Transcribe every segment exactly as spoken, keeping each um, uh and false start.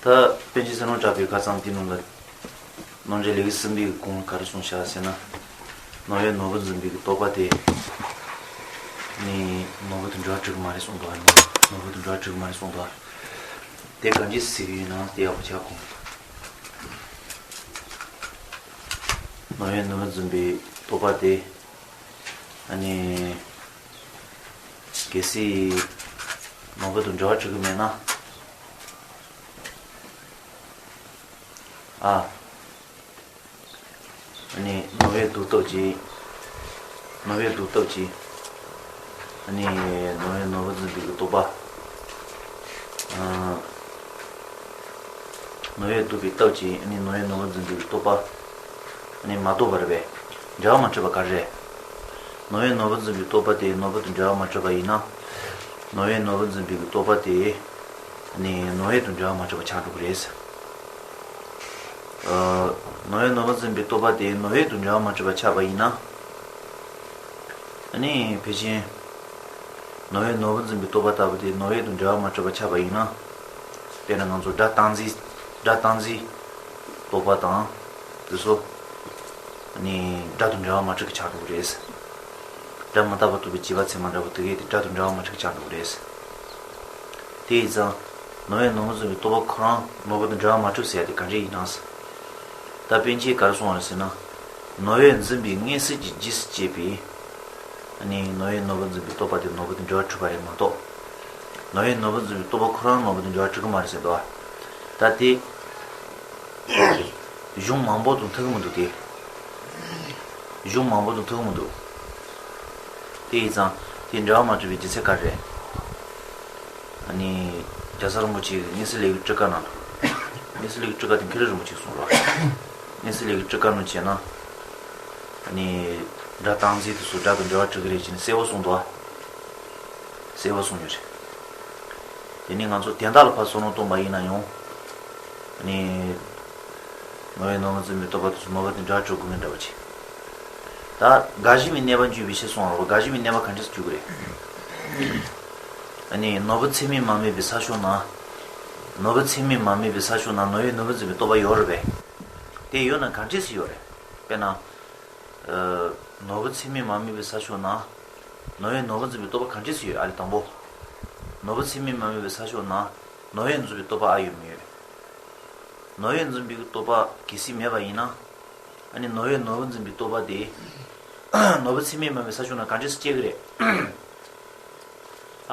ད་པཎ་ཆེན་ཚེ་རིང་གྲགས་པའི་ཁ་སང་དེ་ནང་ལ། རྣམ་འགྲེལ་ལེའུ་གསུམ་པའི་གོང་ག་རེ་གསུངས་བཞག་ཟེར་ན། ནམ་ཡང་ནོར་བུ་འཛིན་པའི་གི་རྟོག་པ་དེ། ནི་ནོར་བུ་དང་འབྲེལ་བ་གྲུབ་ཀྱི་མ་རེད་གསུངས་འདུག་ནོར་བུ་དང་འབྲེལ་བ་གྲུབ་ཀྱི་མ་རེད་གསུངས་འདུག་དེ་གང་ཅི་ཟེར་གྱི་ཡོད་ན་དེ་ཡག་པོ་ཆགས་གོ། ནམ་ཡང་ནོར་བུ་འཛིན་པའི་རྟོག་པ་དེ། ཨ་ནི། གལ་སྲིད། ནོར་བུ་དང་འབྲེལ་བ་གྲུབ་ཀྱི་མེད་ན། ཨ། ཨ་ནི་ནོར་བུའི་དུག་སྟོབས་ཀྱིས། ནོར་བུའི་དུག་སྟོབས་ཀྱིས། ཨ་ནི་ནམ་ཡང་ནོར་བུ་འཛིན་པའི་གི་རྟོག་པ། ཨ། ནོར་བུའི་དུག་པའི་སྟོབས་ཀྱིས་ཨ་ནི་ནམ་ཡང་ནོར་བུ་འཛིན་པའི་གི་རྟོག་པ། ཨ་ནི་མ་རྟོགས་པ་རེད་པས། འབྲེལ་བ་མ་གྲུབ་པ་ག་རེ་རེད། ནམ་ཡང་ནོར་བུ་འཛིན་པའི་རྟོག་པ་དེ་ནོར་བུ་དང་འབྲེལ་བ་མ་གྲུབ་པ་ཡིན་ན། ནམ་ཡང་ནོར་བུ་འཛིན་པའི་གི་རྟོག་པ་དེ། ཨ་ནི་ནམ་ཡང་དང་འབྲེལ་བ་མ་གྲུབ་པ་ཆགས་འགྲོ་གི་རེད། ཨ། ནམ་ཡང་ནོར་བུ་འཛིན་པའི་རྟོག་པ་དེ་ནམ་ཡང་དང་འབྲེལ་བ་མ་གྲུབ་པ་ཆགས་པ་ཡིན་ན། ཨ་ནི་ཕལ་ཆེར། ནམ་ཡང་ནོར་བུ་འཛིན་པའི་རྟོག་པ་ལྟ་བུ་དེ་ནམ་ཡང་དང་འབྲེལ་བ་མ་གྲུབ་པ་ཆགས་པ་ཡིན་ན། དཔེར་ན་ང་ཚོ་སྒྲ་རྟག་འཛིན། སྒྲ་རྟག་འཛིན། རྟོག་པ་དང་། དེ་ཚོ། ནི་སྒྲ་དང་འབྲེལ་བ་མ་གྲུབ་ཀྱི་ཆགས་འགྲོ་གི་རེད། སྒྲ་མི་རྟག་པ་རྟོགས་པའི་རྗེས་དཔག་ཚད་མ་འདྲ་པོ་དེ་གས་དེ་སྒྲ་དང་འབྲེལ་བ་མ་གྲུབ་ཀྱི་ཆགས་འགྲོ་གི་རེད། དེ་ཡིན་ཙང་། ནམ་ཡང་ནོར་བུ་འཛིན་པའི་རྟོག་པ་ཁོ་རང་ནོར་བུ་དང་འབྲེལ་བ་མ་གྲུབ་ཟེར་ཡ་དེ་ག་འདྲ་ཡིན་ནམ། ད་པཎ་ཆེན་ག་རེ་གསུངས་པ་རེད་ཟེར་ན། ནོར་བུ་འཛིན་པའི་མངོན་སུམ་གྱི་རྗེས་སུ་སྐྱེས་པའི། ནི་ནམ་ཡང་ནོར་བུ་འཛིན་པའི་རྟོག་པ་དེ་ནོར་བུ་དང་འབྲེལ་བ་གྲུབ་པ་རེད་མ་གཏོགས། ནམ་ཡང་ནོར་བུ་འཛིན་པའི་རྟོག་པ་ཁོ་རང་ནོར་བུ་དང་འབྲེལ་བ་གྲུབ་ཀྱི་མ་རེད་ཟེར་འདུག་ད་དེ། གཞུང་མང་པོ་དང་མཐུན་གྱི་མི་འདུག་སྟེ། གཞུང་མང་པོ་དང་མཐུན་གྱི་མི་འདུག་དེ་ཡིན་ཙང་དེ་འབྲེལ་བ་མ་གྲུབ་པའི་རྒྱུ་མཚན་ག་རེ་རེད། ཨ་ནི། རྒྱལ་ཚབ་རིན་པོ་ཆེ་གི་དངོས་སུ་ལས་ཀྱི་སྤྲུལ་སྐར་ནང་དུ། དངོས་སུ་ལས་ཀྱི་སྤྲུལ་སྐར་དེ་མཁན་རིན་པོ་ཆེས་གསུངས་རོགས། དངོས་སུ་ལས་ཀྱི་སྤྲུལ་སྐར་ནང་བྱས་ན། ཨ་ནི། སྒྲ་རྟག་འཛིན་དེ་ཚོ་སྒྲ་དང་འབྲེལ་བ་གྲུབ་ཀྱི་རེད་ཅེས་ནས་གསལ་བོ་གསུངས་འདུག་ཨ། གསལ་བོ་གསུངས་ཡོད་རེད། དེ་ནི་ང་ཚོ་དོན་དག་ལ་ཕར་བསམ་བློ་གཏོང་པ་ཡིན་ན་ཡང་། ནི། ནམ་ཡང་ནོར་བུ་འཛིན་པའི་རྟོག་པ་དེ་ཚོ་ནོར་བུ་དང་འབྲེལ་བ་གྲུབ་དགོས་མིན་འདྲ་བ་ཅིག་ད་དགག་གཞི་མའི་གནས་པ་འཇུག་པའི་ཕྱིར་གསུངས་པ་རེད་པ། དགག་གཞི་མའི་གནས་པ་ག་འདྲས་སུ་འཇུག་གི་རེད། ནི་ནོར་བུ་ཚད་མས་མ་དམིགས་པའི་ས་ཕྱོགས་ན། ནོར་བུ་ཚད་མས་མ་དམིགས་པའི་ས་ཕྱོགས་ན་ནམ་ཡང་ནོར་བུ་འཛིན་པའི་རྟོག་པ་ཡོད་རེད་པས། དེ་ཡོད་ན་ག་འདྲས་སུ་ཡོད་རེད། དཔེར་ན། ནོར་བུ་ཚད་མས་མ་དམིགས་པའི་ས་ཕྱོགས་ན། ནམ་ཡང་ནོར་བུ་འཛིན་པའི་རྟོག་པ་ག་འདྲས་སུ་ཡོད་ཨ་ལས་དང་པོ། ནོར་བུ་ཚད་མས་མ་དམིགས་པའི་ས་ཕྱོགས་ན། ནམ་ཡང་འཛིན་པའི་རྟོག་པ་ཨ་ཡོད་མི་ཡོད། ནམ་ཡང་འཛིན་པའི་རྟོག་པ་གལ་སྲིད་མེད་པ་ཡིན་ན། ཨ་ནི་ནམ་ཡང་ནོར་བུ་འཛིན་པའི་རྟོག་པ་དེ། ནོར་བུ་ཚད་མས་མ་དམིགས་པའི་ས་ཕྱོགས་ན་ག་འདྲས་སུ་སྐྱེ་གི་རེད། ཨ།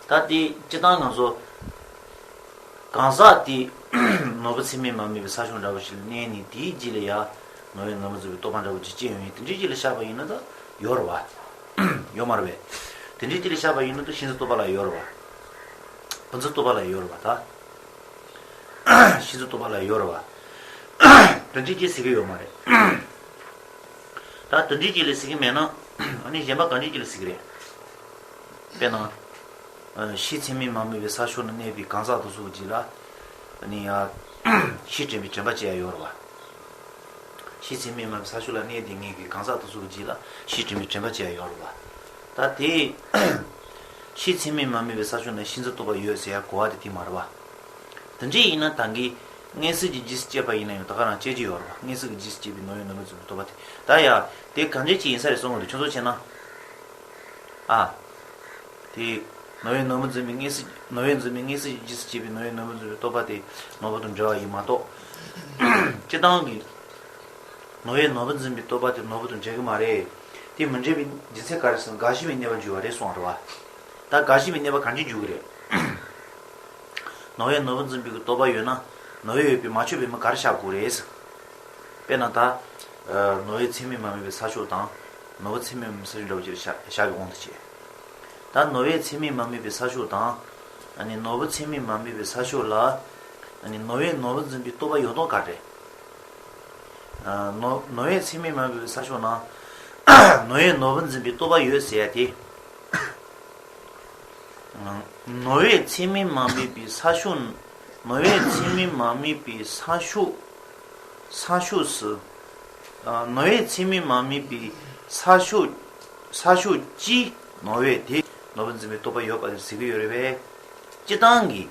ད་དེ་སྤྱིར་བཏང་ང་ཚོ། གང་ཟག་དེ། ནོར་བུ་ཚད་མས་མ་དམིགས་པའི་ས་ཕྱོགས་འདྲ་བོ་ཞིག་ལ་གནས་ནས་དེའི་རྗེས་ལ་ཡ། ནམ་ཡང་ནོར་བུ་འཛིན་པའི་རྟོག་པ་འདྲ་བོ་ཅིག་སྐྱེ་ཡོང་ཡིན་དེ་འདྲའི་རྗེས་ལ་བཞག་པ་ཡིན་ན་ད། ཡོད་རེད་པ། ཡོད་མ་རེད་པས། དེ་འདྲའི་རྗེས་ལ་བཞག་པ་ཡིན་ན་ད་ཤིན་ཏུ་རྟོག་པ་ལ་ཡོད་རེད་པ། བུ་འཛིན་རྟོག་པ་ལ་ཡོད་རེད་པ་ད། ཤིན་ཏུ་རྟོག་པ་ལ་ཡོད་རེད་པ། དེ་འདྲའི་རྗེས་ཟེར་གི་ཡོད་མ་རེད། ད་དེ་འདྲའི་རྗེས་ལ་ཟེར་གི་མེད་ན། ཨ་ནི་གཞན་པ་གང་འདྲའི་རྗེས་ལ་ཟེར་གི་རེད། དཔེར་ན། ཨ། ཤེས་ཚད་མས་མ་དམིགས་པའི་ས་ཕྱོགས་ན་གནས་པའི་གང་ཟག་དེ་ཚོ་གི་རྗེས་ལ། ཨ་ནི་ཡ། ཤེས་དྲན་པའི་དྲན་པ་ཅིག་ཡ་ཡོད་རེད་པ། ཤེས་ཚད་མས་མ་དམིགས་པའི་ས་ཕྱོགས་ལ་གནས་ཏེ་གནས་པའི་གང་ཟག་དེ་ཚོ་གི་རྗེས་ལ་ཤེས་དྲན་པའི་དྲན་པ་ཅིག་ཡ་ཡོད་རེད་པ། ད་དེ། ཤེས་ཚད་མས་མ་དམིགས་པའི་ས་ཕྱོགས་ན་ཤིན་ཏུ་རྟོག་པ་ཡོད་ཟེར་ཡ་གོ་བ་དེ་དེ་མ་རེད་པ། དེ་འདྲ་ཡིན་ན་ད་གིན་མངོན་སུམ་གྱི་རྗེས་སུ་སྐྱེས་པ་ཡིན་ན་ཡང་ད་ག་རང་སྐྱེ་རྒྱུ་ཡོད་རེད་པ། མངོན་སུམ་གྱི་རྗེས་སུ་སྐྱེས་པའི་ནམ་ཡང་ནོར་བུ་འཛིན་པའི་རྟོག་པ་དེ། ད་ཡ། དེ་གང་འདྲ་ཅིག་ཡིན་ས་རེད་གསུང་གི་འདུག་ཁྱོད་ཚོ་བྱས་ན། ཨ། དེ། ནམ་ཡང་ནོར་བུ་འཛིན་པའི་མངོན་སུམ། ནམ་ཡང་འཛིན་པའི་མངོན་སུམ་གྱི་རྗེས་སུ་སྐྱེས་པའི་ནམ་ཡང་ནོར་བུ་འཛིན་པའི་རྟོག་པ་དེ་ནོར་བུ་དང་འབྲེལ་བ་ཡིན་མ་གཏོགས། སྤྱིར་བཏང་གི། ནམ་ཡང་ནོར་བུ་འཛིན་པའི་རྟོག་པ་དེ་ནོར་བུ་དང་འབྲེལ་གྱི་མ་རེད། དེ་མི་འབྲེལ་བའི་རྒྱུ་མཚན་ག་རེ་ཟེར་ན་དགག་གཞི་མའི་གནས་པ་འཇུག་པ་རེད་གསུངས་པ་རེད་པ། ད་དགག་གཞི་མའི་གནས་པ་གང་འདྲ་འཇུག་གི་རེད། ནམ་ཡང་ནོར་བུ་འཛིན་པའི་གི་རྟོག་པ་ཡོད་ན། ནམ་ཡང་ཡོད་པའི་མ་ཆོད་པའི་མི་ག་རེ་བཞག་དགོས་རེད། དཔེར་ན་ད། ནམ་ཡང་ཚད་མས་མ་དམིགས་པའི་ས་ཕྱོགས་དང་། ནོར་བུ་ཚད་མས་མ་དམིགས་པའི་ས་ཕྱོགས་འདྲ་བོ་ཅིག་བཞག་བཞག་གི་དབང་དུ་བྱས། ད་ནམ་ཡང་ཚད་མས་མ་དམིགས་པའི་ས་ཕྱོགས་དང་། ཨ་ནི་ནོར་བུ་ཚད་མས་མ་དམིགས་པའི་ས་ཕྱོགས་ལ། ཨ་ནི་ནམ་ཡང་ནོར་བུ་འཛིན་པའི་རྟོག་པ་ཡོད་མདོག་ག་རེ། ནོར་ནམ་ཡང་ཚད་མས་མ་དམིགས་པའི་ས་ཕྱོགས་ན། ནམ་ཡང་ནོར་བུ་འཛིན་པའི་རྟོག་པ་ཡོད་ཟེར་ཡ་དེ། ནམ་ཡང་ཚད་མས་མ་དམིགས་པའི་ས་ཕྱོགས། ནམ་ཡང་ཚད་མས་མ་དམིགས་པའི་ས་ཕྱོགས། ས་ཕྱོགས་སུ། ནམ་ཡང་ཚད་མས་མ་དམིགས་པའི་ས་ཕྱོགས། ས་ཕྱོགས་ཀྱི་ནམ་ཡང་དེ་ནོར་བུ་འཛིན་པའི་རྟོག་པ་ཡོད་པ་ཟེར་གྱི་ཡོད་རེད་པས། སྤྱིར་བཏང་གི།